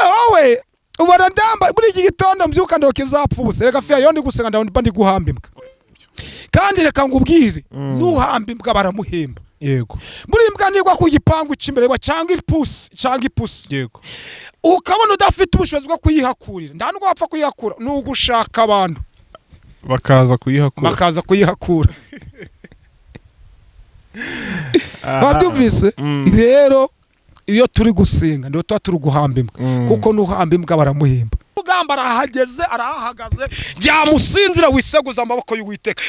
Wowe ubona ndamba muri iki gitondo mbyuka ndo kizapfa ubusa. Reka fiya yondi gusenga ndabona ndi guhamba imbwa. Kandi reka ngubwire, nuhamba imbwa baramuhemba. Yego. Muri imbwa nigwa ku gipangu c'imbere cyangwa ipusi cyangwa ipusi. Yego. Ukabona udafite ubushobozi bwo kuyihakurira, nta nubwo wapfa kuyihakura, ni ugushaka abantu bakaza kuyihakura. Bakaza kuyihakura. Wabyumvise? Rero iyo turi gusenga ndio tuba turi guhamba imbwa, kuko nuhamba imbwa baramuhemba. Urugamba arahageze, arahahagaze, byamusinzira wiseguza amaboko y'Uwiteka.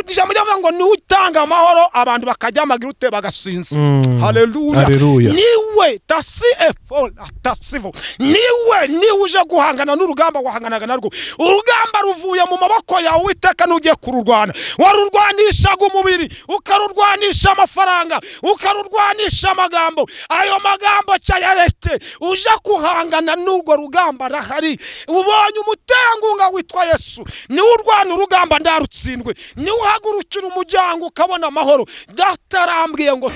Ijambo ryavuga ngo niwe utanga amahoro, abantu bakajyamagira ute bagasinzira. Haleluya. Niwe tasi efola tasivo. Niwe uje guhangana n'urugamba wahanganaga narwo. Urugamba ruvuye mu maboko yawe Uwiteka, n'ugiye kururwana. Warurwanishaga umubiri, ukarurwanisha amafaranga, ukarurwanisha amagambo. Ayo magambo cyayareke, uje kuhangana n'urwo rugamba arahari. Ubonye umuterankunga witwa Yesu, niwe urwana urugamba ndarutsindwe, niwe uhagurukira umuryango ukabona amahoro. Data arambwiye ngo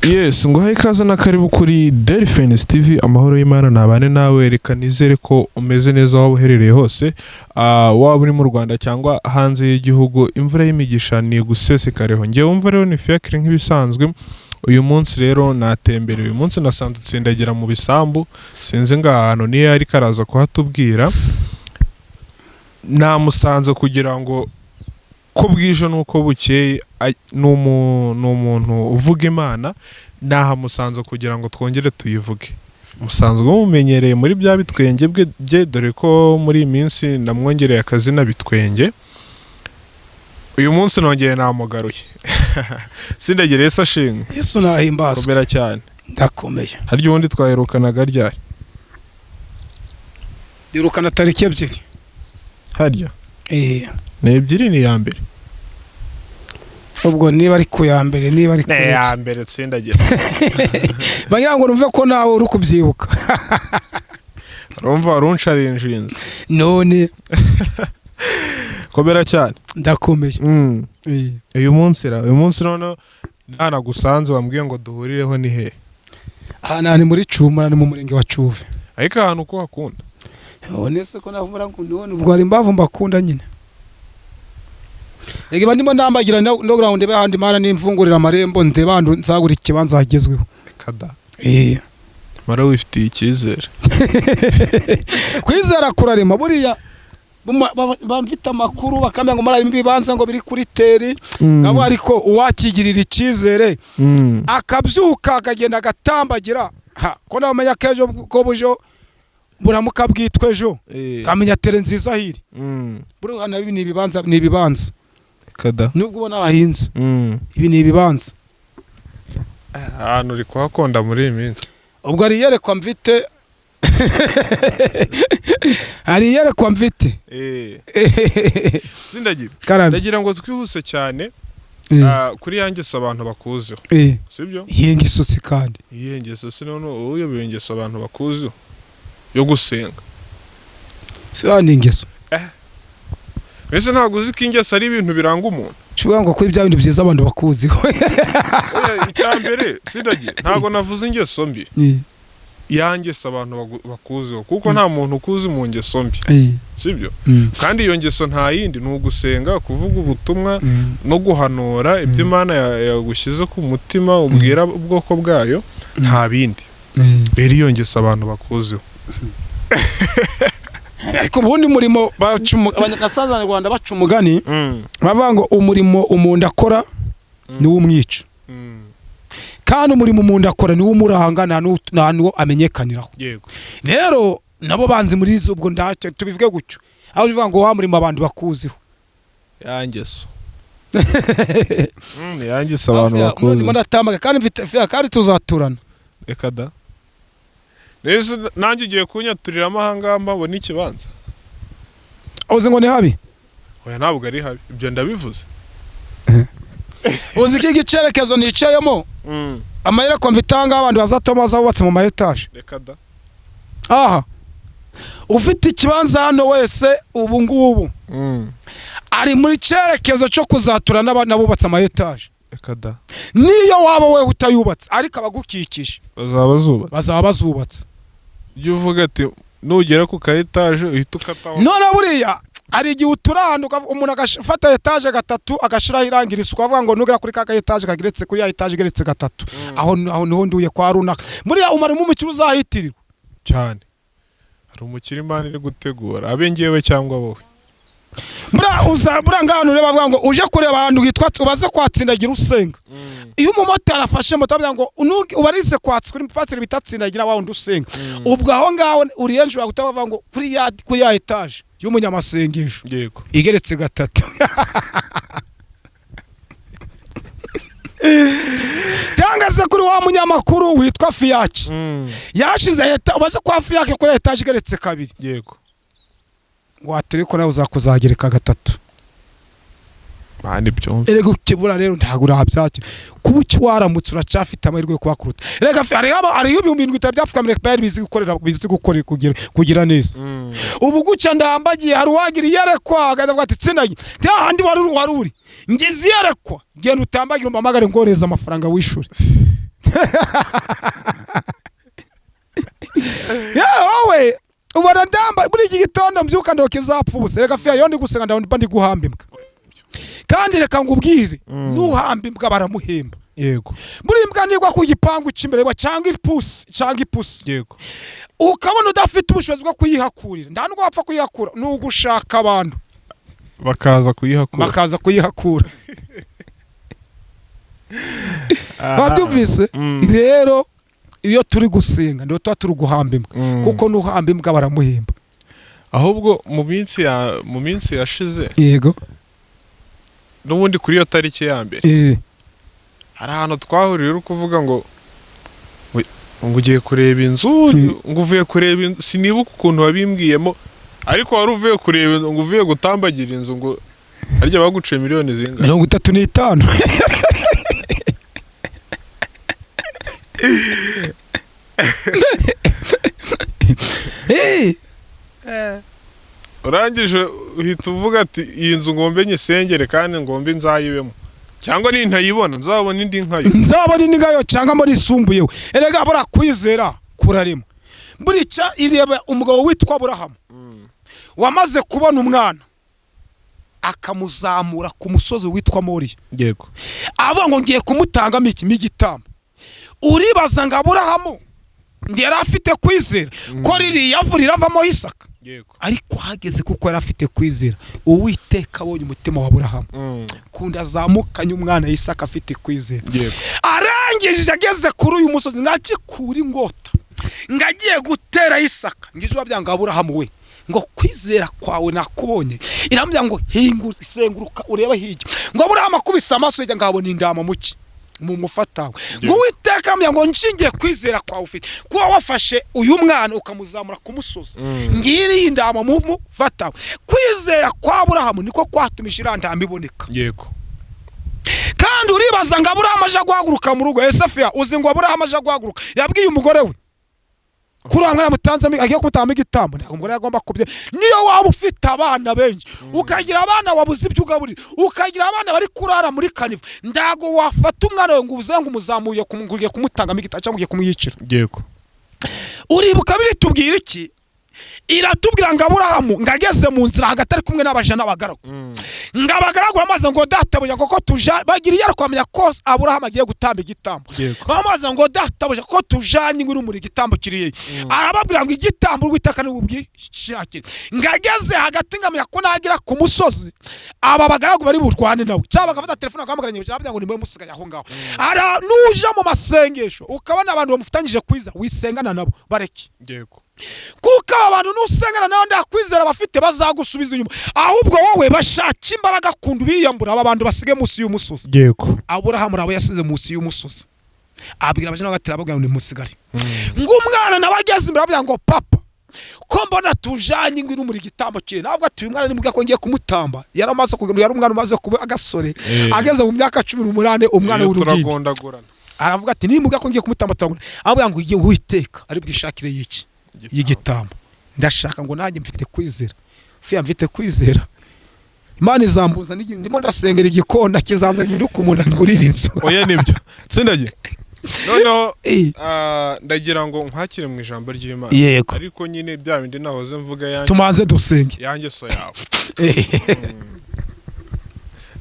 Yes, nguhaye ikaze na karibu kuri Delphines TV. Amahoro y'Imana nabane nawe. Reka nizere ko umeze neza aho uherereye hose, waba uri mu Rwanda cyangwa hanze y'igihugu. Imvura y'imigisha ni gusesekareho. Ngewe wumva rero ni Fiacre nk'ibisanzwe. Uyu munsi rero natembereye, uyu munsi nasanze nsindagira mu bisambu, sinzi ngo ahantu niyo ariko araza kuhatubwira. Namusanze kugira ngo ko bwije nuko bukeye, ni umuntu uvuga Imana, nahamusanze kugira ngo twongere tuyivuge. Musanzwe mumenyereye muri bya bitwenge bye, dore ko muri iyi minsi namwongereye akazina Bitwenge. Uyu munsi nongeye namugaruye. Sindagire Yesu ashimwe. Yesu nahimbazwe. Komera cyane. Ndakomeye. Harya ubundi twaherukanaga ryari? Dirukana tariki 2. Harya? Ni 2 ni ya mbere. Ubwo niba ari ku ya mbere, niba ari ku ya mbere tsindagira. Bagira ngo numve ko nawe uri kubyibuka. Urumva waruncarinjinze. None komera cyane. Ndakomeye. Uyu munsi none nanagusanze wambwiye ngo duhurireho ni he? Aha ni muri Cuma, ni mu murenge wa Cuve. Ariko ahantu uko hakunda. None se ko navura ngo none ubwo hari imbavu mbakunda nyine. Rega ndimo ndambagira no kugira ngo ndebe ahandi Imana nimfungurira amarembo, ndebe ahantu nzagura ikibanza hagezweho. Kada. Mara wifitiye icyizere. Kwizera kurarema. Buriya bamfite amakuru bakamenya ngo mara ibibanza ngo biri kuri teri, ngabo ariko uwakigirira icyizere akabyuka akagenda agatambagira, ko namenya kejo ko bujo buramuka bwitwe ejo, kamenya tere nziza hiri. Buriya nabi ni ibibanza, ni ibibanza. Kada. Nubwo ubona abahinzi, ibi ni ibibanza. Ahantu uri kuhakonda muri iyi minsi. Ubwo ari yerekwa mfite. Ari yerekwa mfite. Sindagira. Ndagira ngo twihuse cyane. Kuri yangeso abantu bakuziho. Sibyo? Yengeso si kandi. Yengeso si none uyobewe ingeso abantu bakuziho yo gusenga. Si ingeso. Mbese ntabwo uzi ko ingeso ari ibintu biranga umuntu. Ushobora ngo kuri bya bintu byiza abantu bakuziho. Icya mbere sindagiye ntabwo navuze ingeso mbi. Yangeso abantu bakuziho, kuko nta muntu ukuzi mu ngeso mbi. Sibyo? Kandi iyo ngeso nta yindi, ni ugusenga, kuvuga ubutumwa no guhanura ibyo Imana yagushyize ku mutima ubwira ubwoko bwayo, nta bindi. Rero iyo ngeso abantu bakuziho. Ariko ubundi murimo Abanyarwanda baca umugani bavuga ngo umurimo umuntu akora niwo umwica, kandi umurimo umuntu akora niwo umuranga, nta n'uwo amenyekaniraho. Rero nabo banzi muri izo, ubwo ndacyo tubivuge gutyo, aho uvuga ngo wa murimo abantu bakuziho. Yangeso. Yangeso abantu bakuziho. Ndatambaga kandi mfite kandi tuzaturana. Reka da. Nanjye ugiye kunyaturiramo aha ngaha mbabona ikibanza. Uzi ngo ni habi? Oya, ntabwo ari habi, ibyo ndabivuze. Uzi ko igicerekezo nicayemo, amayerekwa mfite aha ngaha, abantu bazatoma bazubatse mu ma étage. Reka da. Aha ufite ikibanza hano wese ubu ngubu ari muri cyerekezo cyo kuzatura n'abubatse ama étage. Reka da. Niyo waba wowe utayubatse, ariko abagukikije bazaba bazubatse. Bazaba bazubatse. Ujye uvuga ati nugera ku ka étage uhita ukataho. None buriya hari igihe utura ahantu, umuntu agafata étage gatatu, agashyiraho irangi risuku, avuga ngo nugera kuri ka ka étage kageretse kuri ya étage igeretse gatatu, aho niho nduye kwa runaka. Buriya umarimo umukire uzahitirirwa. Cyane, hari umukire Imana iri gutegura, abe ngewe cyangwa wowe. Buriya uza buriya ngahantu ureba, bavuga ngo uje kureba ahantu hitwa, ubaze kwatsindagira usenga. Iyo umumotari afashe moto, bavuga ngo ubarize kwatsi kuri pasiteri bita Tsindagira, wa wundi usenga. Ubwo aho ngaho uriyenje guhita bavuga ngo kuri ya étage y'umunyamasengesho igeretse gatatu, cyangwa se kuri wa munyamakuru witwa Fiyaki yashize ubaze kwa Fiyaki kuri étage igeretse kabiri. Ngo waturi ko nawe uzakuzagereka gatatu. Mani byumve. Erega ukibura rero ntabwo urabyakira, kuba uki waramutse uracyafite amahirwe yo kubakuruta. Rega hariho 7000 byapfukamira FPR bizi gukorera, bizi gukorera kugira neza. Ubu guca ndambagiye, hari uwagira iyerekwa akavuga ati tsindagiye nta handi wari uri, ngize iyerekwa, genda utambagire umpamagare ngoreza amafaranga wishure. Yewe wowe ubona ndamba muri iki gitondo mbyuka ndoka izapfa ubusa. Reka fiya yo ndi gusenga, ndabona ndi guhamba imbwa, kandi reka ngubwire, nuhamba imbwa baramuhemba. Muri imbwa nigwa ku gipangu cy'imbere cyangwa ipusi cyangwa ipusi, ukabona udafite ubushobozi bwo kuyihakurira, nta nubwo wapfa kuyihakura, ni ugushaka abantu bakaza kuyihakura. Bakaza kuyihakura. Babyumvise? Rero iyo turi gusenga niyo tuba turi guhamba imbwa, kuko nuhamba imbwa baramuhemba. Ahubwo mu minsi yashize, n'ubundi kuri iyo tariki ya mbere, hari ahantu twahuriye uri kuvuga ngo ugiye kureba inzu, ngo uvuye kureba inzu, sinibuka ukuntu wabimbwiyemo, ariko wari uvuye kureba inzu, ngo uvuye gutambagira inzu, ngo harya baguciye miliyoni zingahe? 35. Urangije uhita uvuga ati iyi nzu ngombe nyisengere kandi ngombe nzayibemo, cyangwa nintayibona nzabona indi nkayo. Nzabona indi nkayo cyangwa muri isumbuyeho. Erega buriya kwizera kurarema. Burica ireba umugabo witwa Aburahamu wamaze kubona umwana, akamuzamura ku musozi witwa Moriya, avuga ngo ngiye kumutangamo iki igitambo. Uribaza ngo Aburahamu yari afite kwizera ko ririya vu riravamo Isaka? Ariko hageze, kuko yari afite kwizera, Uwiteka abonye umutima wa Aburahamu kunda azamukanye umwana Isaka afite kwizera. Arangije ageze kuri uyu musozi, ngakikura ingota ngagiye gutera Isaka, ngijo byanga Aburahamu we ngo kwizera kwawe nakubonye. Iramubwira ngo hingu isenguruka urebe hirya. Ngo Aburahamu akubise amaso hirya, ngabona indama muki mu mufatawe. Ngo Uwiteka amubwira ngo nshingiye kwizera kwawe ufite, kuba wafashe uyu mwana ukamuzamura ku musozi, ngiri iyi ndama mu mufatawe. Kwizera kwa Aburahamu niko kwatumije iriya ndama iboneka. Kandi uribaza ngo Aburahamu aje guhaguruka mu rugo, ese fiya uzi ngo Aburahamu aje guhaguruka yabwiye umugore we kuri uwo mwana mutanzemo agiye kumutangamo igitambo? Ntabwo umugore agomba kubye. Niyo waba ufite abana benshi, ukagira abana wabuze ibyo ugaburira, ukagira abana bari kurara muri kanivo, ntabwo wafata umwana wawe ngo uvuze ngo umuzamuye ugiye kumutangamo igitambo cyangwa ugiye kumwiyicira. Uribuka biritubwira iki? Iratubwira ngo Aburahamu ngo ageze mu nzira hagati ari kumwe n'abaja n'abagaragu, ngo abagaragu bamaze ngo databuja kuko tuja bagira iyo kwamenya ko Aburahamu agiye gutamba igitambo. Bamaze ngo databuja kuko tujanye ngo urumuri igitambo kiri, arababwira ngo igitambo Uwiteka ni bubwishakire. Ngo ageze hagati ngamenya ko nagera ku musozi aba bagaragu bari burwane nawe, cyangwa bagafata telefone bagahamagara nyina, baravuga ngo nimwe musigaye aho ngaho. Ara nuja mu masengesho ukabona abantu bamufitanyije kwiza, wisengana nabo, bareke. Kuko aba bantu nusengana nawe ndakwizera bafite bazagusubiza inyuma, ahubwo wowe bashaka imbaraga kundi biyambura aba bantu basige munsi y'umusozi. Aburahamu rabo yasize munsi y'umusozi, abwira abajana bagatera, ababwira ngo nimusigare. Ngo umwana nawe ageze imbere ababwira ngo papa Ko mbona tujanye ngo muri igitambo kire, ntabwo ati uyu mwana nimubwira ko ngiye kumutamba. Yaramaze kugenda, yari umwana umaze kuba agasore, ageze mu myaka 18, umwana Iyo w'urugimbi. Turagondagurana. Aravuga ati nimubwira ko ngiye kumutamba turagondagurana. Aravuga ngo igihe Uwiteka ari bwishakire y'iki y'igitambo, ndashaka ngo nanjye mfite kwizera fiya, mfite kwizera Imana izambuza ndimo ndasengera igikona kizaza nyiruka umuntu angurira inzu. Oya, nibyo tsindagiye noneho. Eh. Ndagira ngo nkwakire mu ijambo ry'Imana. Yego. Ariko nyine bya bindi nahoze mvuga, yanjye Tumaze dusenge. yanjye so yawe.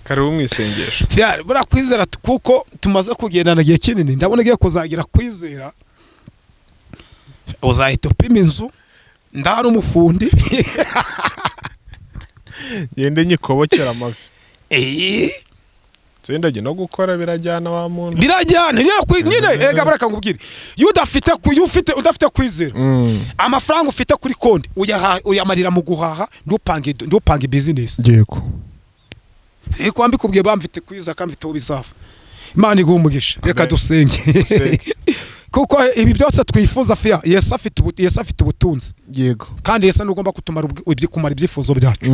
Karibu mu isengesho. Fiya, buriya kwizera kuko tumaze kugendana igihe kinini, ndabona ugiye kuzagira kwizera, uzahita upima inzu ndahari umufundi. Ngende nyikobokera amavi. Eh. Tsindagiye, no gukora birajyana wa muntu. Birajyana nyine nyine ega bareka ngubwire, iyo udafite iyo ufite udafite kwizera, amafaranga ufite kuri konti uyamarira mu guhaha, ntupange business. Ariko mbikubwiye bamfite kwizera kandi mfite aho bizava, Imana iguha umugisha. Reka Amen. dusenge. Dusenge. Kuko ibi byose twifuza fiya, Yesu afite ubutunzi. Kandi Yesu ntugomba kutumara kumara ibyifuzo byacu.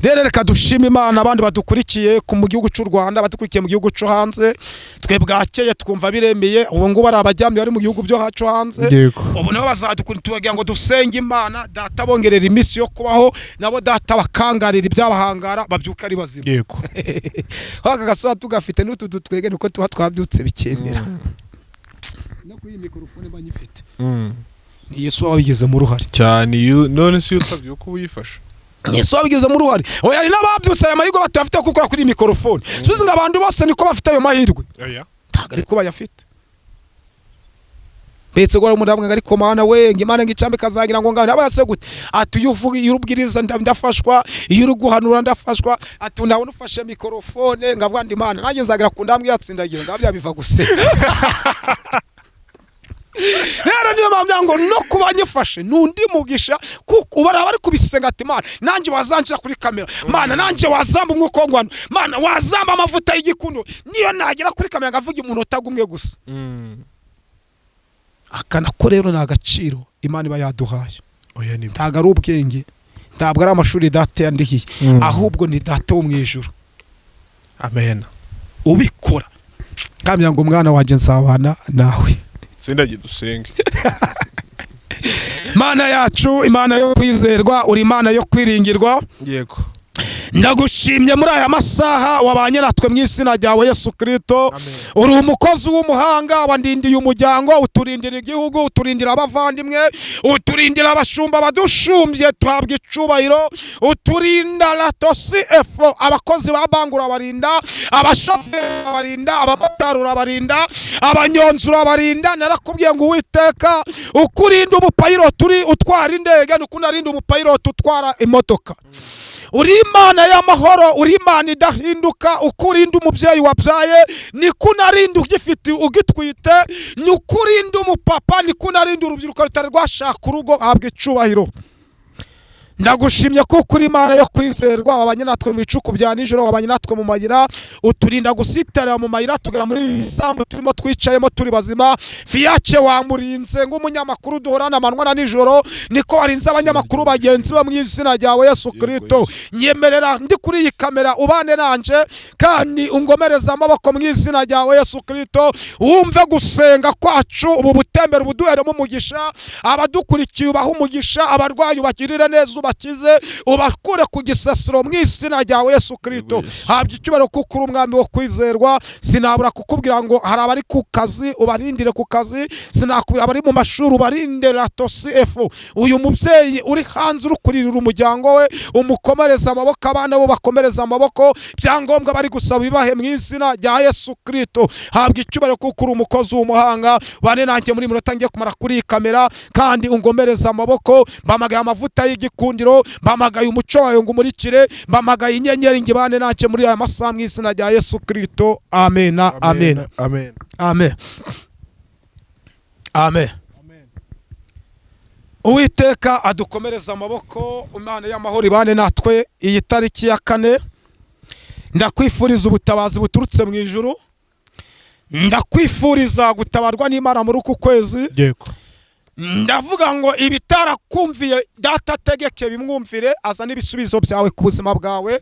Rero reka dushime Imana. Abandi badukurikiye ku mu gihugu cy'u Rwanda, badukurikiye mu gihugu cyo hanze, twe bwakeye twumva biremeye. Ubu ngubu ari abajyamye bari mu gihugu byo hacu hanze, ubu nabo bazadukurikira, tubagira ngo dusenge Imana Data bongerera iminsi yo kubaho, nabo Data bakangarira ibyabahangara, babyuka ari bazima. Aka gasura tugafite n'utu twege nuko tuba twabyutse bikemera no kuri iyi mikorofone mba nyifite. Ni Yesu wabigizemo uruhare. Cyane, none se iyo utabyuka uba uyifashe? Yesu wabigizemo uruhare. Oya, hari n'ababyutse aya mahirwe batayafite yo gukora kuri iyi mikorofone. Suzi ngo abantu bose niko bafite ayo mahirwe? Oya. Ntabwo ariko bayafite. Mbetse ngo umuntu avuga ngo ariko Mana we, ngo Imana ngo icambe kazagira ngo ngane aba yase gute? Ati iyo uvuga, iyo ubwiriza ndafashwa, iyo uri guhanura ndafashwa. Ati ndabona ufashe mikorofone ngavuga ndi Imana nanjye nzagira ku ndambwe yatsindagira ngabya biva guseka. Rero niyo mpamvu ngo no kuba nyifashe ni undi mugisha, kuko ubu bari kubisenga ati Mana nanjye wazanshyira kuri kamera, Mana nanjye wazamba umwuka wo guhana, Mana wazamba amavuta y'igikundo, niyo nagera kuri kamera ngavuga umunota umwe gusa. Aka nako rero ni agaciro Imana iba yaduhaye. Oya, nibyo. Ntabwo ari ubwenge, ntabwo ari amashuri Data yandihiye, ahubwo ni Data wo mu ijuru Amen. ubikora kamya ngo umwana wanjye nzabana nawe. Tsindagiye, dusenge. Mana yacu, Imana yo kwizerwa, uri Imana yo kwiringirwa. Ndagushimye muri aya masaha wabanye natwe mu izina ryawe Yesu Kirisito. Amen. Uri umukozi w'umuhanga, wandindiye umuryango, uturindira igihugu, uturindira abavandimwe, uturindira abashumba badushumbye, tuhabwa icubahiro. Uturinda latosi efo, abakozi ba banki urabarinda, abashoferi urabarinda, abamotari urabarinda, abanyonzi urabarinda. Narakubwiye ngo Uwiteka, uko urinda umupayiroti uri utwara indege, ni uko unarinda umupayiroti utwara imodoka. Uri Imana y'amahoro, uri Imana idahinduka. Uko urinda umubyeyi wabyaye, niko unarinda ugifite ugitwite, niko urinda umupapa, niko unarinda urubyiruko rutari rwashaka urugo. Habwa icubahiro. Ndagushimye kuko uri Imana yo kwizerwa. Wabanye natwe mu bicuku bya nijoro, wabanye natwe mu mayira, uturinda gusitarira mu mayira, tugera muri ibi bisambu turimo twicayemo turi bazima. Fiyake wamurinze nk'umunyamakuru duhorana amanywa na nijoro, niko warinze abanyamakuru bagenzi be mu izina ryawe Yesu Kirisito. Nyemerera ndi kuri iyi kamera ubane nanje kandi ungomereze amaboko mu izina ryawe Yesu Kirisito. Wumve gusenga kwacu, ubu butembere ubuduheremo umugisha, abadukurikiye ubahe umugisha, abarwayi ubagirire neza, ubakize, ubakure ku gisasiro mu izina ryawe Yesu Kirisito. Yego, Yesu. Habwa icyubahiro kuko uri umwami wo kwizerwa. Sinabura kukubwira ngo hari abari ku kazi ubarindire ku kazi, sinakubwira abari mu mashuri ubarinde latosi efu. Uyu mubyeyi uri hanze uri kuririra umuryango we, umukomereze amaboko, abana bo bakomereze amaboko, ibyangombwa bari gusaba bibahe mu izina rya Yesu Kirisito. Habwa icyubahiro kuko uri umukozi w'umuhanga. Bane nanjye muri minota ngiye kumara kuri iyi kamera kandi ungomereze amaboko. Mpamagaye amavuta y'igikundiro, mpamagaye umuco wawe ngo umurikire, mpamagaye inyenyeri ngo ibane nanjye muri aya masaha mu izina rya Yesu Kirisito. Amena, amena. Amen. Amen, amen. Uwiteka adukomereze amaboko, Imana y'amahoro ibane natwe. Iyi tariki ya 4 ndakwifuriza ubutabazi buturutse mu ijuru, ndakwifuriza gutabarwa n'Imana muri uku kwezi. Ndavuga ngo ibitarakumviye Data ategeke bimwumvire, azane ibisubizo byawe ku buzima bwawe.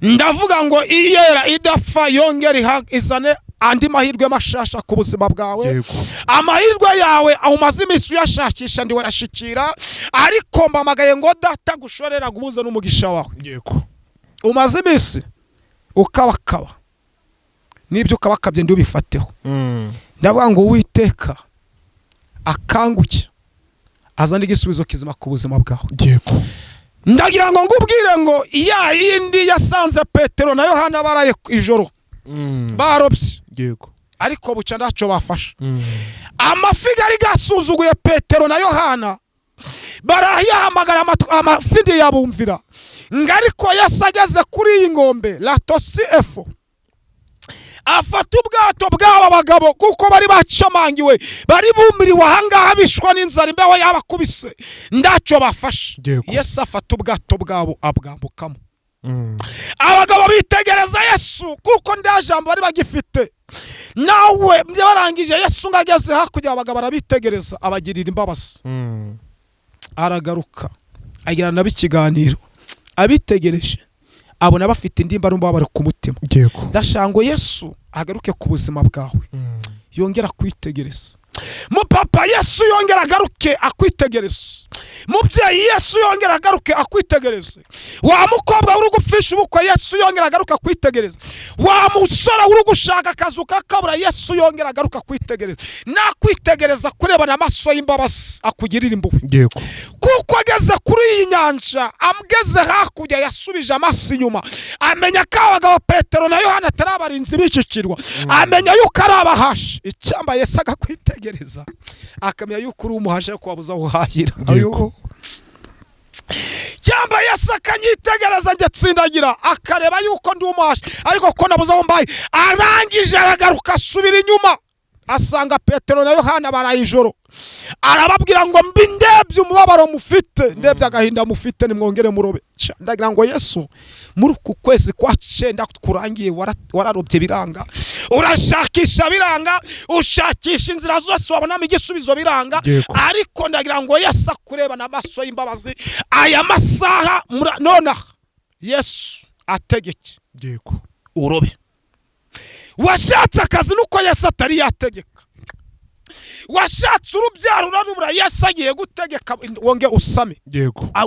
Ndavuga ngo iyera idapfa yongere izane andi mahirwe mashasha ku buzima bwawe. Amahirwe yawe umaze iminsi uyashakisha ntiwayashikira, ariko mbamagaye ngo Data gushorera guhuza n'umugisha wawe. Umaze iminsi ukabakaba, n'ibyo ukabakabye ntubifateho. Ndavuga ngo Uwiteka akanguke azane igisubizo kizima ku buzima bwawe. Ndagira ngo ngubwire ngo ya yindi yasanze Petero na Yohana baraye ijoro barobye, ariko buca ntacyo bafashe. Amafi yari gasuzuguye Petero na Yohana, barayahamagara, amafi ntiyabumvira. Ngo ariko Yesu ageze kuri iyi nkombe latosi efo, afata ubwato bw'aba bagabo, kuko bari bacamangiwe, bari bumiriwe ahangaha, bishwa n'inzara, imbeho yabakubise, ntacyo bafashe. Yesu afata ubwato bwabo abwambukamo. Abagabo bitegereza Yesu kuko nta jambo bari bagifite nawe. Barangije, Yesu ngo ageze hakurya, abagabo arabitegereza, abagirira imbabazi. Aragaruka agirana nabo ikiganiro. Abitegereje abona bafite indimba n'umubabaro ku mutima. Ndashaka ngo Yesu agaruke ku buzima bwawe, yongera kwitegereza. Mupapa, Yesu yongera agaruke akwitegereza. Mubyeyi, Yesu yongera agaruke akwitegereze. Wa mukobwa uri gupfisha ubukwe, Yesu yongera agaruke akwitegereza. Wa musore uri gushaka akazi ukakabura, Yesu yongera agaruke akwitegereza. Nakwitegereza kurebana amaso y'imbabazi, akugirira impuhwe. Kuko ageze kuri iyi nyanja, amugeze hakurya, yasubije amaso inyuma, amenya ko abagabo Petero na Yohana atari abarinzi b'iki kirwa, amenya yuko ari abahashi. Icyamba Yesu akakwitegereza, akamenya yuko uri umuhashi ariko wabuze aho uhahira. Cyamba Yesu akanyitegereza njye tsindagira, akareba yuko ndi umuhashi ariko ko nabuze aho mbaye. Arangije aragaruka, asubira inyuma, asanga Petero na Yohana baraye ijoro. Arababwira ngo mbi ndebye umubabaro mufite, ndebye agahinda mufite, nimwongere murobe. Sha, ndagira ngo Yesu muri uku kwezi kwa cyenda kurangiye, wararobye biranga, urashakisha biranga, ushakisha inzira zose wabonamo igisubizo biranga. Ariko ndagira ngo Yesu akurebana amaso y'imbabazi aya masaha nonaha Yesu ategeke urobe. Washatse akazi nuko Yesu atari yategeka, washatse urubyaro urarubura, Yesu agiye gutegeka wonge usame.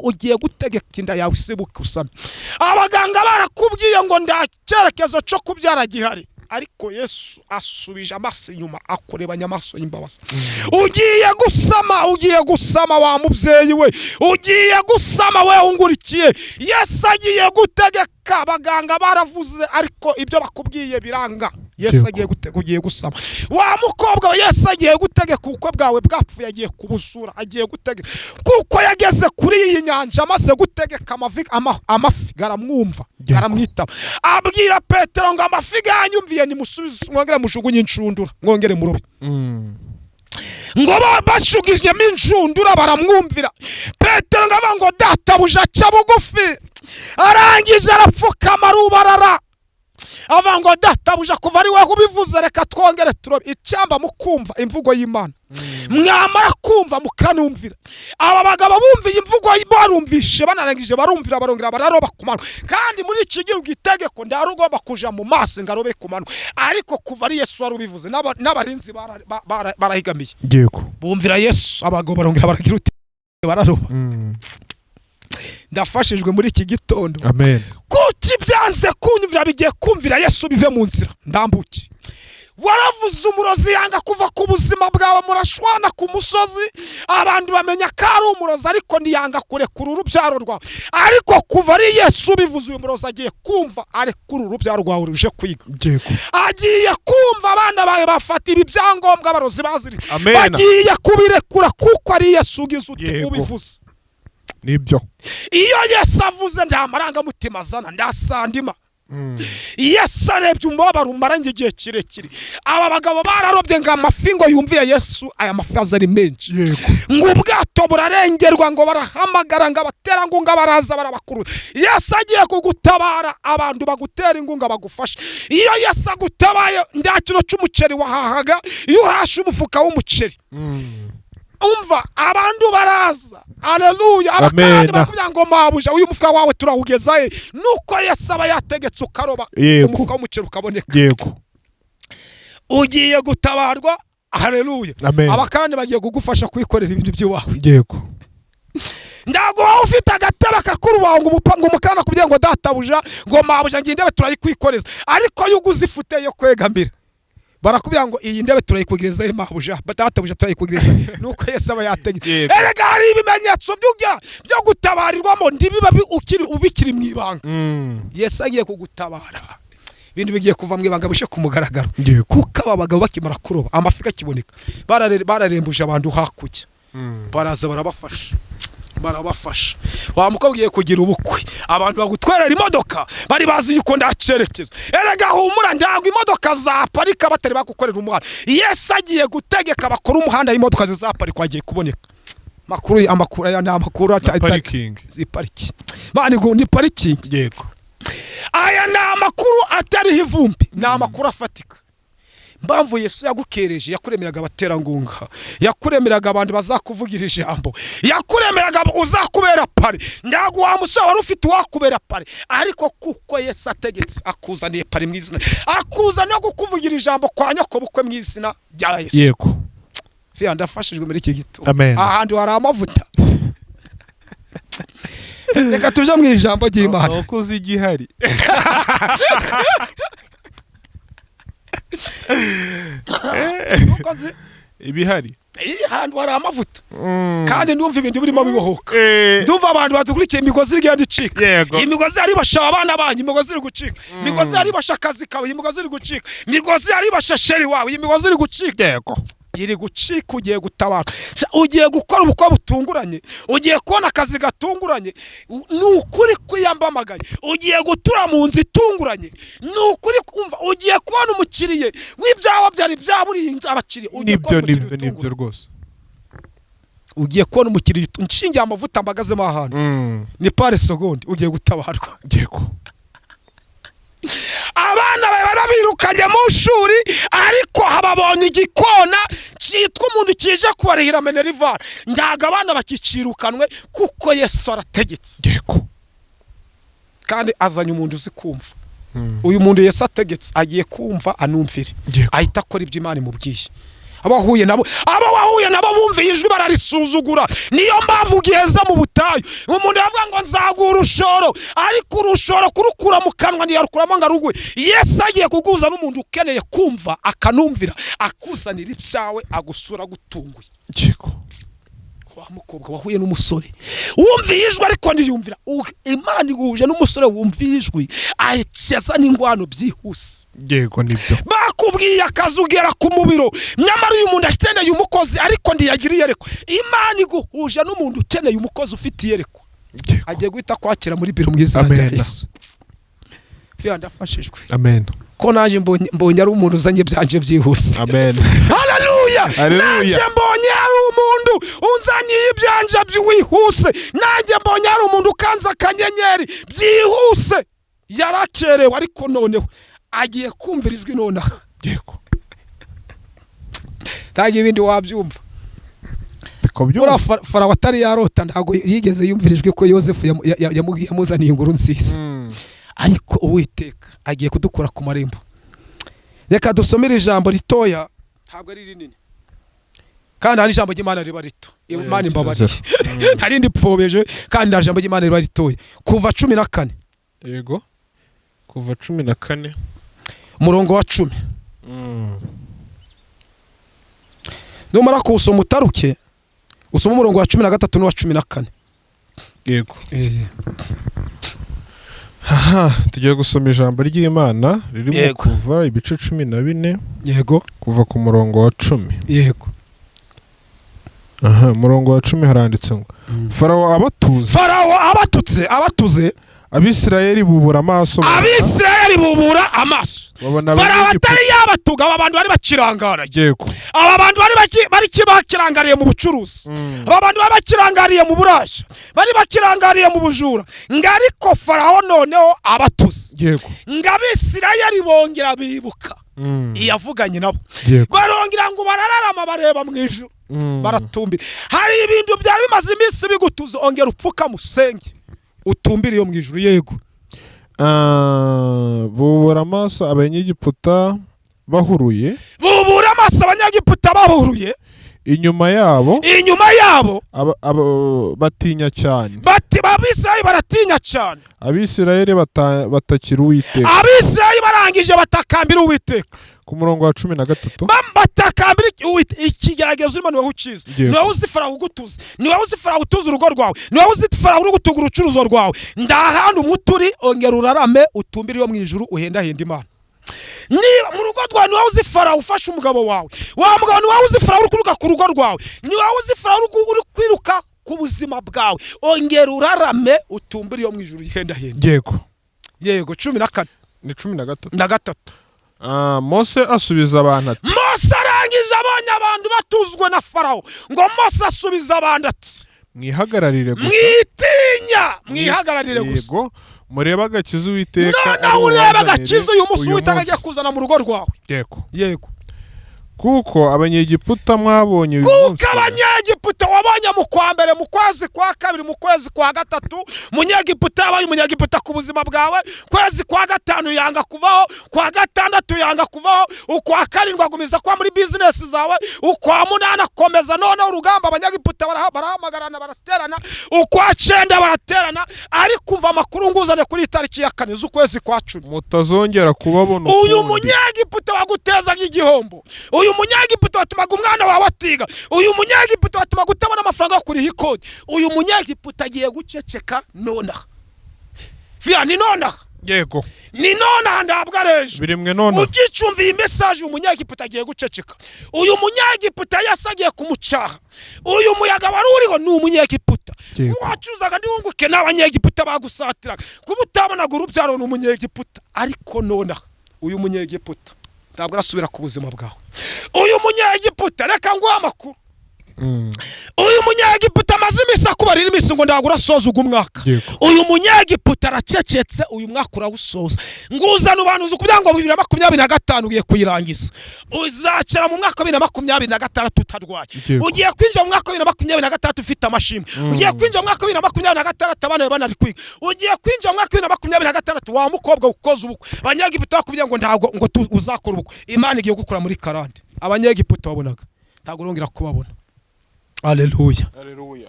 Ugiye gutegeka inda yawe isibuke usame. Abaganga barakubwiye ngo nta cyerekezo cyo kubyara gihari, ariko Yesu asubije amaso inyuma, akurebanya amaso y'imbabazi. Ugiye gusama, ugiye gusama wa mubyeyi we, ugiye gusama we ungurikiye. Yesu agiye gutegeka. Abaganga baravuze ariko ibyo bakubwiye biranga, Yesu agiye gutega, ugiye gusama. Wa mukobwa we, Yesu agiye gutegeka ubukwe bwawe bwapfuye, agiye kubusura, agiye gutegeka. Kuko yageze kuri iyi nyanja, amaze gutegeka amafi garamwumva, garamwitaba. Abwira Petero ngo amafi ganyumviye, nimusubize mwongere mujugunye inshundura, mwongere murobe. Ngo bashugijemo inshundura baramwumvira. Petero ngo avuga ngo databuja, aca bugufi, arangije arapfukama, arubarara, avuga ngo databuja, kuva ari wowe ubivuze, reka twongere turobe. Icyamba mukumva imvugo y'Imana, mwamara kumva mukanumvira. Aba bagabo bumviye imvugo, barumvishe, banarangije barumvira, barongera bararoba ku manywa. Kandi muri iki gihugu itegeko ndari ugomba kuja mu mazi ngo arobe ku manywa, ariko kuva ari Yesu wari ubivuze, n'abarinzi barahigamiye, bumvira Yesu. Abagabo barongera baragira uti bararoba. Ndafashijwe muri iki gitondo. Amen. Kuki byanze kunyumvira, bigiye kumvira Yesu bive mu nzira ndambuke. Waravuze umurozi yanga kuva ku buzima bwawe, murashwana ku musozi, abantu bamenya ko ari umurozi, ariko ntiyanga kurekura urubyaro rwawe. Ariko kuva ari Yesu ubivuze, uyu murozi agiye kumva arekura urubyaro rwawe ruje kwiga. Agiye kumva abana bawe bafata ibi byangombwa abarozi baziritse, Amen. bagiye kubirekura kuko ari Yesu ugize ute ubivuze. Nibyo. Iyo Yesu avuze nta marangamutima azana, ndasandima. Yesu arebye umubabaro umaranye igihe kirekire. Aba bagabo bararobye ngo amafi ngo yumviye Yesu, aya mafi aza ari menshi. Ngo ubwato burarengerwa, ngo barahamagara ngo abaterankunga baraza barabakurura. Yesu agiye kugutabara, abantu bagutera inkunga bagufasha. Iyo Yesu agutabaye, nta kiro cy'umuceri wahahaga, iyo uhashe umufuka w'umuceri. Umva, abantu baraza, aleluya, abakarani Amen. barakubwira ngo: "Mabuja, uyu mufuka wawe turawugeza he?" Nuko Yesu aba yategetse ukaroba, umufuka w'umuceri ukaboneka. Ugiye gutabarwa, haleluya. Amen. Abakarani bagiye kugufasha kwikorera ibintu by'iwawe. Ntabwo waba ufite agatebe kakurubaho ngo umukarani akubwire ngo: "Databuja," ngo: "Mabuja, ngiyi intebe turayikwikoreza." Ariko iyo uguze ifute yo kwegamira, barakubwira ngo: "Iyi ntebe turayikugerezaho, mabuja, databuja, turayikugereza." Nuko Yesu aba yategetse. Erega hari ibimenyetso by'ujya byo gutabarirwamo, ntibiba ukiri ubikiri mu ibanga. Yesu agiye kugutabara, ibintu bigiye kuva mu ibanga bishe ku mugaragaro. Kuko aba bagabo bakimara kuroba, amafi akiboneka, bararembuje abantu hakurya, baraza barabafasha, barabafasha. Wa mukobwa ugiye kugira ubukwe, abantu bagutwerera imodoka bari bazi yuko nta cyerekezo. Erega humura, ntabwo imodoka zaparika batari bagukorera umuhanda. Yesu agiye gutegeka bakora umuhanda, imodoka zizaparikwa agiye kuboneka. Makuru, amakuru aya ni amakuru Parikingi. Zipariki mani ni parikingi. Aya ni amakuru atariho ivumbi, ni amakuru afatika. Mpamvu Yesu yagukereje, yakuremeraga abaterankunga, yakuremeraga abantu bazakuvugira ijambo, yakuremeraga uzakubera parrain. Ntabwo wa musore wari ufite uwakubera parrain, ariko kuko Yesu ategetse, akuzaniye parrain mu izina, akuzaniye kukuvugira ijambo kwa nyokobukwe mu izina rya Yesu. Fiya, ndafashijwe muri iki gito. Amen. Ahantu hari amavuta. Reka tuje mu ijambo ry'Imana. Uko uzi igihari. Nuko nzi Ibihari. Iyi hantu hari amavuta, kandi ndumva ibintu birimo bibohoka. Ndumva abantu badukurikiye, imigozi igenda icika. Imigozi yaribasha abana banyu, imigozi iri gucika. Imigozi yaribasha akazi kawe, imigozi iri gucika. Imigozi yaribasha chéri wawe, imigozi iri gucika. Iri gucika. Ugiye gutabara, ugiye gukora ubukwe butunguranye, ugiye kubona akazi gatunguranye. Ni ukuri kwiyambamagaye, ugiye gutura mu nzu itunguranye. Ni ukuri kumva, ugiye kubona umukiriye w'ibyawe byari byaburiye abakiriya. Ugiye Nibyo. kubona umukiriya Nibyo, nibyo. utunguranye. Rwose. Ugiye kubona umukiriya nshingiye amavuta mbagazemo ahantu, ni par seconde, ugiye gutabarwa. Abana bawe barabirukanye mu shuri, ariko hababonye igikona cyitwa umuntu kije kubarihira minerval. Ntabwo abana bakicirukanwe, kuko Yesu arategetse. Kandi azanye umuntu uzi kumva. Uyu muntu Yesu ategetse agiye kumva, anumvire, ahita akora ibyo Imana imubwiye. Abo wahuye nabo, abo wahuye nabo bumviye ijwi bararisuzugura. Niyo mpamvu ugiheza mu butayu. Umuntu yavuga ngo: "Nzaguha urushoro," ariko urushoro kurukura mu kanwa ntiyarukuramo ngo aruguhe. Yesu agiye kuguza n'umuntu ukeneye kumva akanumvira, akuzanira ibyawe, agusura agutunguye. Wa mukobwa wahuye n'umusore wumviye ijwi ariko ntiyumvira, Imana iguhuje n'umusore wumviye ijwi, ahekeza n'ingwano byihuse. Yego, nibyo. Bakubwiye akazi, ugera ku mubiro, nyamara uyu muntu akeneye umukozi ariko ntiyagira iyerekwa. Imana iguhuje n'umuntu ukeneye umukozi ufite iyerekwa, agiye guhita kwakira muri biro mu izina rya Amen. Yesu. Fiya, ndafashijwe. Amen. Ko naje mbonye ari umuntu uzanye ibyanje byihuse. Amen. Haleluya. Haleluya. Nanjye mbonye hari umuntu unzaniye ibyanje byihuse. Nanjye mbonye hari umuntu ukanze akanyenyeri byihuse. Yarakerewe, ariko noneho agiye kumvira ijwi nonaha. Ntabwo ibindi wabyumva. Biko Buriya byumva. Farawo atari yarota, ntabwo yigeze yumvira ijwi ko Yosefu yamuzaniye inkuru nziza. Ariko Uwiteka agiye kudukura ku marembo. Reka dusomere ijambo ritoya, ntabwo ari rinini, kandi hari ijambo ry'Imana riba rito. Imana imbabariye, nta rindi pfobeje, kandi nta jambo ry'Imana riba ritoya. Kuva 14. Yego, kuva 14. Umurongo wa 10. Numara kuwusoma utaruke usome umurongo wa 13 n'uwa 14. Yego. Aha tugiye gusoma ijambo ry'Imana riri mu Kuva ibice 14, kuva ku murongo wa 10. Aha umurongo wa 10 haranditse ngo: "Farawo abatuze," Farawo abatutse, abatuze, "Abisirayeli bubura amaso, Abisirayeli bubura amaso, babona Farawo Abanyegiputa." atari yabatuga, aba bantu bari bakirangaraye. Aba bantu bari bakirangariye mu bucuruzi, aba bantu bari bakirangariye mu burashya, bari bakirangariye mu bujura. Ngo ariko Farawo noneho abatuze, ngo Abisirayeli bongera bibuka. Iyavuganye nabo. Yego. Barongera ngo barararama, bareba mu ijuru, baratumbira. Hari ibintu byari bimaze iminsi bigutuza, ongera upfukame usenge, utumbire iyo mu ijuru. Yego. Ah, bubura amaso Abanyegiputa bahuruye. Bubura amaso Abanyegiputa bahuruye. Inyuma yabo. Inyuma yabo. Batinya cyane. Bati Abisirayeli baratinya cyane. Abisirayeli batakira Uwiteka. Abisirayeli barangije batakambira Uwiteka. Ku murongo wa 13. Batakambira ikigeragezo urimo, niwowe ukizi. Yego. Niwowe uzi Farawo ugutuza, niwowe uzi Farawo utuza urugo rwawe, niwowe uzi Farawo uri gutunga urucuruzo rwawe. Ndahandi umuti uri, ongera urarame, utumbire iyo mu ijuru, uhendahenda Imana. Niba mu rugo rwawe, niwowe uzi Farawo ufashe umugabo wawe, wa mugabo, niwowe uzi Farawo uri kwiruka ku rugo rwawe, niwowe uzi Farawo uri kwiruka ku buzima bwawe. Ongera urarame, utumbire iyo mu ijuru, uhendahenda. Yego. Yego, 14. Ni 13. Na gatatu. Ah, Mose asubiza abantu ati: Mose arangije abonye abantu batuzwe na Farawo, ngo Mose asubiza abantu ati: "Mwihagararire gusa." "Mwitinya, mwihagararire gusa." Yego, murebe agakiza Uwiteka Noneho ari urebe bubazanire agakiza uyu munsi uyu Uwiteka munsi. agiye kuzana mu rugo rwawe. Yego. Yego. Kuko Abanyegiputa mwabonye uyu Kuko munsi Abanyegiputa wabonye mu kwa mbere, mu kwezi kwa kabiri, mu kwezi kwa gatatu, Munyegiputa yabaye umunyegiputa ku buzima bwawe. Kwezi kwa gatanu yanga kuvaho, kwa gatandatu yanga kuvaho, ukwa karindwi agumiza kuba muri bizinesi zawe, ukwa munani akomeza noneho urugamba. Abanyegiputa barahamagarana, baraterana, ukwa cyenda baraterana. Ariko umva amakuru nguzane kuri iyi tariki ya 4 z'ukwezi kwa 10. Mutazongera kubabona Uyu ukundi. munyegiputa wagutezaga igihombo, uyu munyegiputa watumaga umwana wawe atiga, uyu munyegiputa watumaga utabona amafaranga yo kuriha ikodi, uyu munyegiputa agiye guceceka nonaha. Fiya, ni nonaha. Yego. Ni nonaha, ntabwo ari ejo. Birimwe nonaha. Ugicumva iyi message, uyu munyegiputa agiye guceceka. Uyu munyegiputa Yesu agiye kumucaha. Uyu muyaga wari uriho ni umunyegiputa. Yego. Kuba wacuzaga ntiwunguke ni Abanyegiputa bagusatiraga. Kuba utabonaga urubyaro ni umunyegiputa. Ariko nonaha uyu munyegiputa ntabwo arasubira ku buzima bwawe. Uyu munyegiputa, reka nguhe amakuru. Uyu munyegiputa amaze iminsi akubarira iminsi ngo ntabwo urasoza ugu mwaka. Yego. Uyu munyegiputa aracecetse, uyu mwaka urawusoza. Nguzana ubanuzi kugira ngo 2025 ugiye kuyirangiza, uzacara mu mwaka wa 2026 utarwaye. Yego. Ugiye kwinjira mu mwaka wa 2026 ufite amashimwe. Ugiye kwinjira mu mwaka wa 2026 abana bawe banari kwiga. Ugiye kwinjira mu mwaka wa 2026, wa mukobwa, ukoze ubukwe. Abanyegiputa bakubwira ngo ntabwo ngo uzakora ubukwe, Imana igiye gukura muri karande. Abanyegiputa wabonaga ntabwo urongera kubabona. Aleluya. Haleluya.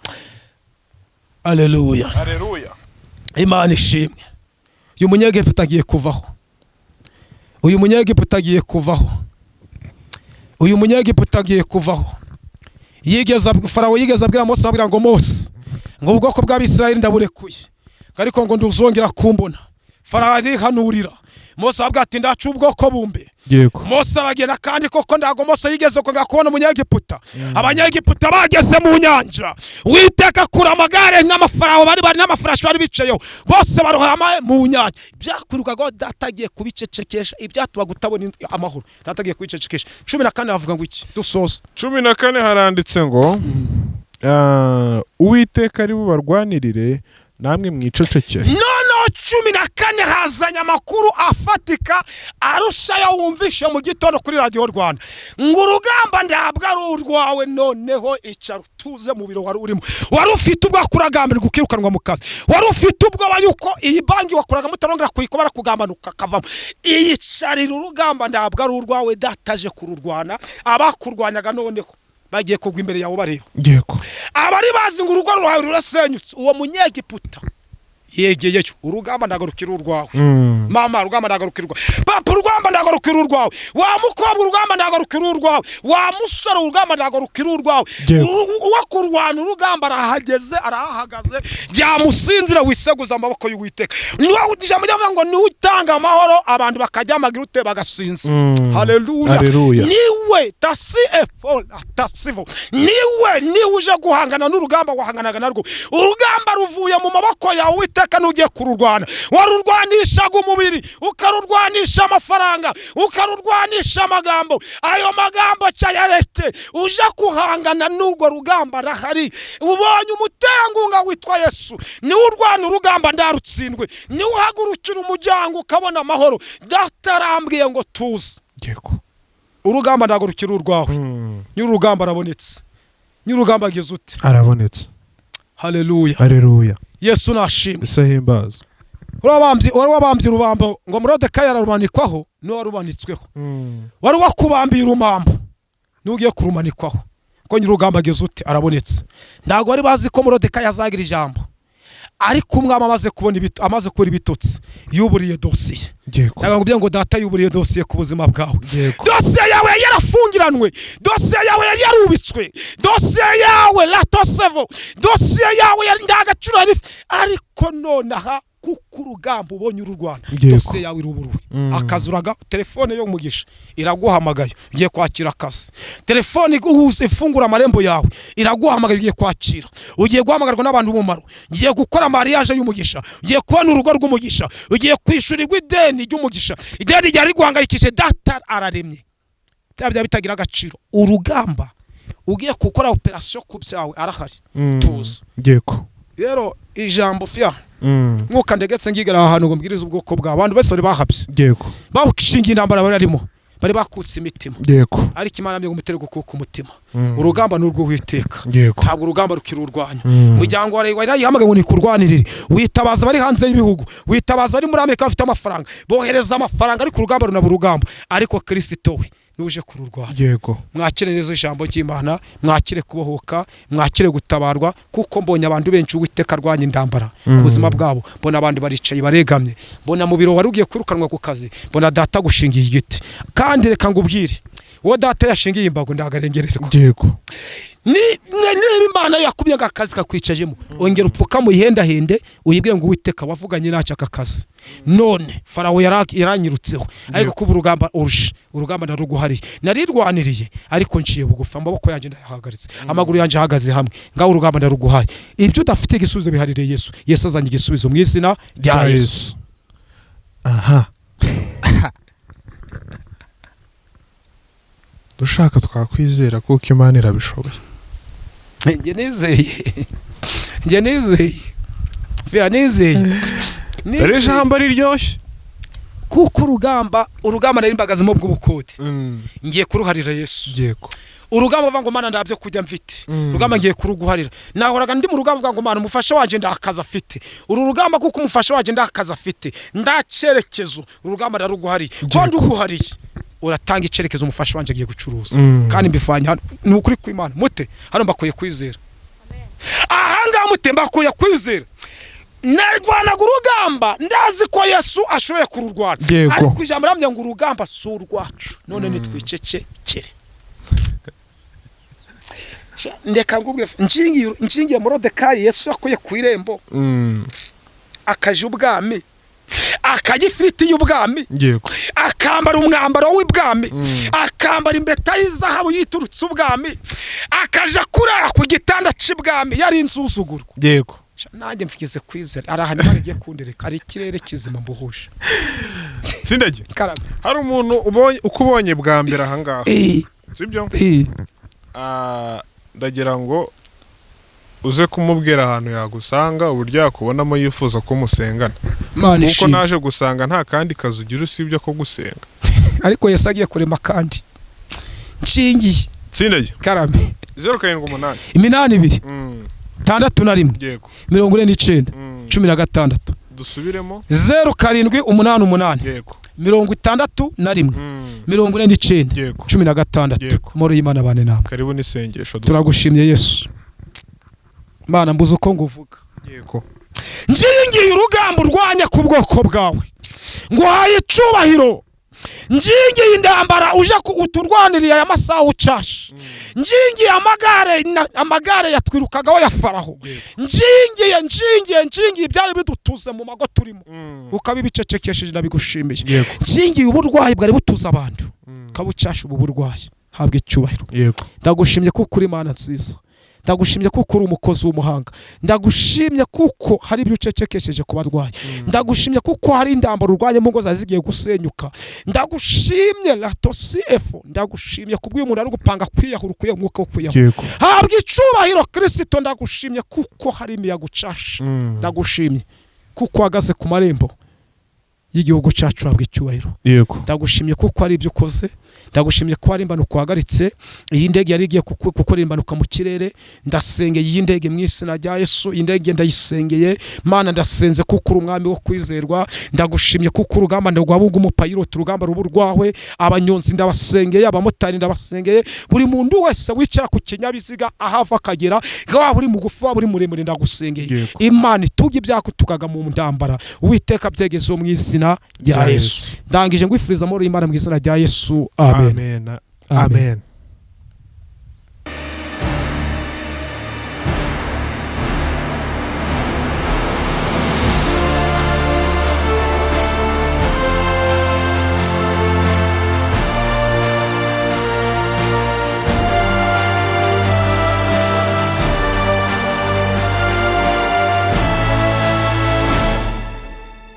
Aleluya. Haleluya. Imana ishimwe. Uyu munyegiputa agiye kuvaho, uyu munyegiputa agiye kuvaho, uyu munyegiputa agiye kuvaho. Farawo yigeze abwira Mose, abwira ngo: "Mose, ngo ubwoko bw'Abisirayeli ndaburekuye, ariko ngo nduzongera kumbona." Farawo arihanurira Mose, abwira ati: "Ndaca ubwoko bumbe." Yego. Mose aragenda, kandi koko ntabwo Mose yigeze kongera kubona umunyegiputa. Abanyegiputa bageze mu nyanja, Witeka akura amagare n'amafarawo bari bari n'amafarashi bari bicayeho, bose barohama mu nyanja. Byakwirukaga, Data agiye kubicecekesha. Ibyatumaga utabona amahoro, Data agiye kubicecekesha. 14 bavuga ngo iki? Dusoza. 14 haranditse ngo: "Ah, Uwiteka ari bubarwanirire, namwe mwicecekere." Noneho 14 hazanye amakuru afatika arushayo wumvishe mu gitondo kuri Radiyo Rwanda, ngo urugamba ntabwo ari urwawe. Noneho icara utuze mu biro wari urimo. Wari ufite ubwoba kuragambirwa ukirukanwa mu kazi, wari ufite ubwoba yuko iyi banki wakoragamo utarongera kuyikora, barakugambana ukakavamo. Iyicarira, urugamba ntabwo ari urwawe, Dataje kururwana. Abakurwanyaga noneho bagiye kugwa imbere yawe bareba. Yego. Abari bazi ngo urugo rwawe rurasenyutse, uwo munyegiputa yegeyeyo. Urugamba ntabwo rukiri urwawe. Mama, urugamba ntabwo rukiri urwawe. Papa, urugamba ntabwo rukiri urwawe. Wa mukobwa, urugamba ntabwo rukiri urwawe. Wa musore, urugamba ntabwo rukiri urwawe. Yego. Uwo kurwana urugamba arahageze, arahahagaze. Byamusinzira, wiseguza amaboko y'Uwiteka. Niwe ijambo ryavuga ngo niwe utanga amahoro, abantu bakajya ute bagasinzira. Haleluya. Haleluya. Niwe tasi efo tasivo, niwe uje guhangana n'urugamba wahanganaga narwo. Urugamba ruvuye mu maboko yawe, Uwiteka n'ugiye kururwana. Warurwanishaga umubiri, ukarurwanisha amafaranga, ukarurwanisha amagambo. Ayo magambo cyayareke, uje guhangana n'urwo rugamba arahari. Ubonye umuterankunga witwa Yesu, niwe urwana urugamba ndarutsindwe, niwe uhagurukira umuryango ukabona amahoro. Data arambwiye ngo tuze. Yego. Urugamba ntabwo rukiri urwawe. Nyir'urugamba arabonetse. Nyir'urugamba ageze ute? Arabonetse. Haleluya. Aleluya. Yesu nashimwe. Ese ahimbaza. Wari wabambye urubambo ngo Moridekayi ararumanikwaho, niwe warumanitsweho. Wari wakubambiye urumambo, niwe ugiye kurumanikwaho, ko nyir'urugamba ageze ute? Arabonetse. Ntabwo bari bazi ko Moridekayi azagira ijambo, ariko umwami amaze kubona amaze kubura ibitotsi, yuburiye dosiye. Yego. Ntabwo nkubwiye ngo data yuburiye dosiye ku buzima bwawe. Yego. Dosiye yawe yari yarafungiranwe, dosiye yawe yari yarubitswe, dosiye yawe latosevo, dosiye yawe yari nta gaciro yari ifite, ariko nonaha kuko urugamba ubonye ururwana, Yego. dosiye yawe iruburuwe. Akazi uraga, telefone yo mugisha iraguhamagaye, ugiye kwakira akazi. Telefone ifungura amarembo yawe iraguhamagaye, ugiye kwakira, ugiye guhamagarwa n'abantu b'umumaro, ugiye gukora mariage y'umugisha, ugiye kubona urugo rw'umugisha, ugiye kwishyurirwa ideni ry'umugisha, ideni ryari riguhangayikishije. Data araremye, byaba bitagira agaciro. Urugamba ugiye gukora operasiyo ku byawe arahari. Tuza. Yego. Rero ijambo fya mwuka ndegetse ngigera aha hantu ngo mbwirize ubwoko bwawe. Abantu bose bari bahabye, Yego. babushingiye intambara bari barimo, bari bakutse imitima, Yego. ariko Imana yambwiye ngo umutere gukuka umutima. Urugamba ni urw'Uwiteka. Yego. Ntabwo urugamba rukiri urwanyu. Umuryango wawe warayihamagaye ngo nikurwanirire, witabaza abari hanze y'ibihugu, witabaza abari muri Amerika bafite amafaranga, bohereza amafaranga, ariko urugamba runaba urugamba, ariko Kirisito we niwe uje kururwana. Yego. Mwakire neza ijambo ry'Imana, mwakire kubohoka, mwakire gutabarwa, kuko mbonye abantu benshi Uwiteka arwanya intambara ku buzima bwabo. Mbona abandi baricaye baregamye, mbona mu biro wari ugiye kwirukanwa ku kazi, mbona data gushingiye igiti. Kandi reka ngubwire, uwo data yashingiye imbago ndagarengererwa. Yego. Niba Imana yakubye ngo akazi kakwicajemo, ongera upfukame uyihendahende, uyibwire ngo Uwiteka wavuganye ntacyo aka kazi, none Farawo yaranyirutseho, ariko kuba urugamba urusha urugamba ndaruguhariye, narirwaniriye, ariko nciye bugufi, amaboko yanjye ndayahagaritse, amaguru yanjye ahagaze hamwe, ngaho urugamba ndaruguhaye. Ibyo udafite igisubizo biharire Yesu. Yesu azanye igisubizo mu izina rya Yesu. Aha dushaka twakwizera kuko Imana irabishoboye. Njye nizeye, njye nizeye fia, nizeye. Dore ijambo riryoshye. Kuko urugamba nari mbagazemo bw'ubukode, ngiye kuruharira Yesu. Yego. Urugamba uvuga ngo Mana ndabyo kujya mfite, urugamba ngiye kuruguharira. Nahoraga ndi mu rugamba uvuga ngo Mana umufasha wanje ndakaza afite uru rugamba, kuko umufasha wanje ndakaza afite ndacerekezo, urugamba ndaruguhariye, ko nduguhariye uratanga icerekezo, umufasha wanje agiye gucuruza. Kandi mbivanye hano ni ukuri kw'Imana, mute hano mbakuye kwizera, ahangaha mute mbakuye kwizera. Narwanaga urugamba ndazi ko Yesu ashoboye kururwana, Yego. ariko ijambo rambye ngo urugamba si urwacu, none nitwicecekere. Ndeka ngubwire, nshingiye Moridekayi Yesu yakuye ku irembo, akaja ubwami, akajya ifiriti y'ubwami, Yego. akambara umwambaro w'ibwami, akambara impeta y'izahabu yiturutse ubwami, akaja kurara ku gitanda c'ibwami, yari insuzugurwa. Yego. Nanjye mfigeze kwizera, ari ahantu Imana igiye kundereka, hari ikirere kizima mbuhuje. Sindage. Karame. Hari umuntu ubonye uko ubonye bwa mbere ahangaha, sibyo? Ndagira ngo uze kumubwira ahantu yagusanga, uburyo yakubonamo yifuza ko musengana, Imana kuko ishimwe. naje gusanga nta kandi kazi ugira usibye ko gusenga. Ariko Yesu agiye kurema kandi nshingiye. Sindage. Karame. 078 82 61 Yego. 49 16. Dusubiremo. 0788 Yego. 61 49 Yego. 16. Yego. Amahoro y'Imana bane namwe. Karibu n'isengesho. Turagushimye Yesu. Mana mbuze uko nguvuga. Yego. Ngingiye urugamba urwanya ku bwoko bwawe, nguhaye icubahiro. Ngingiye intambara uje uturwaniriye aya masaha ucashe. Ngingiye amagare amagare yatwirukagaho ya Faraho. Yego. Ngingiye ibyari bidutuze mu mago turimo, ukabibicecekesheje, ndabigushimiye. Yego. Ngingiye uburwayi bwari butuze abantu, ukabucasha ubu burwayi, habwa icyubahiro. Yego. Ndagushimye kuko uri Imana nziza, ndagushimye kuko uri umukozi w'umuhanga, ndagushimye kuko hari ibyo ucecekesheje ku barwayi, ndagushimye kuko hari indambaro urwanya mu ngo zawe zigiye gusenyuka, ndagushimye latosiefu, ndagushimye kubw'uyu muntu ari gupanga kwiyahura ukuye umwuka wo kwiyahura. Yego. Habwa icubahiro Kirisito, ndagushimye kuko hari imiyaga ucasha. Ndagushimye kuko uhagaze ku marembo. y'igihugu cyacu, habwa icyubahiro. Ndagushimye kuko ari ibyo ukoze, ndagushimye ko hari impanuka uhagaritse. Iyi ndege yari igiye gukora impanuka mu kirere, ndasengeye iyi ndege mu izina rya Yesu. Iyi ndege ndayisengeye, Mana, ndasenze kuko uri umwami wo kwizerwa. Ndagushimye kuko urugamba ndarwabunga umupayiroti, urugamba ruba urwawe. Abanyonzi ndabasengeye, abamotari ndabasengeye, buri muntu wese wicara ku kinyabiziga, aho ava akagera, waba uri mugufi, waba uri muremure, ndagusengeye. Imana ituge ibyakutukaga mu ntambara, Uwiteka byegezeho mu izina rya Yesu. Ndangije ngwifuriza amahoro y'Imana mu izina rya Yesu, amen. Amen. Amen. Amen.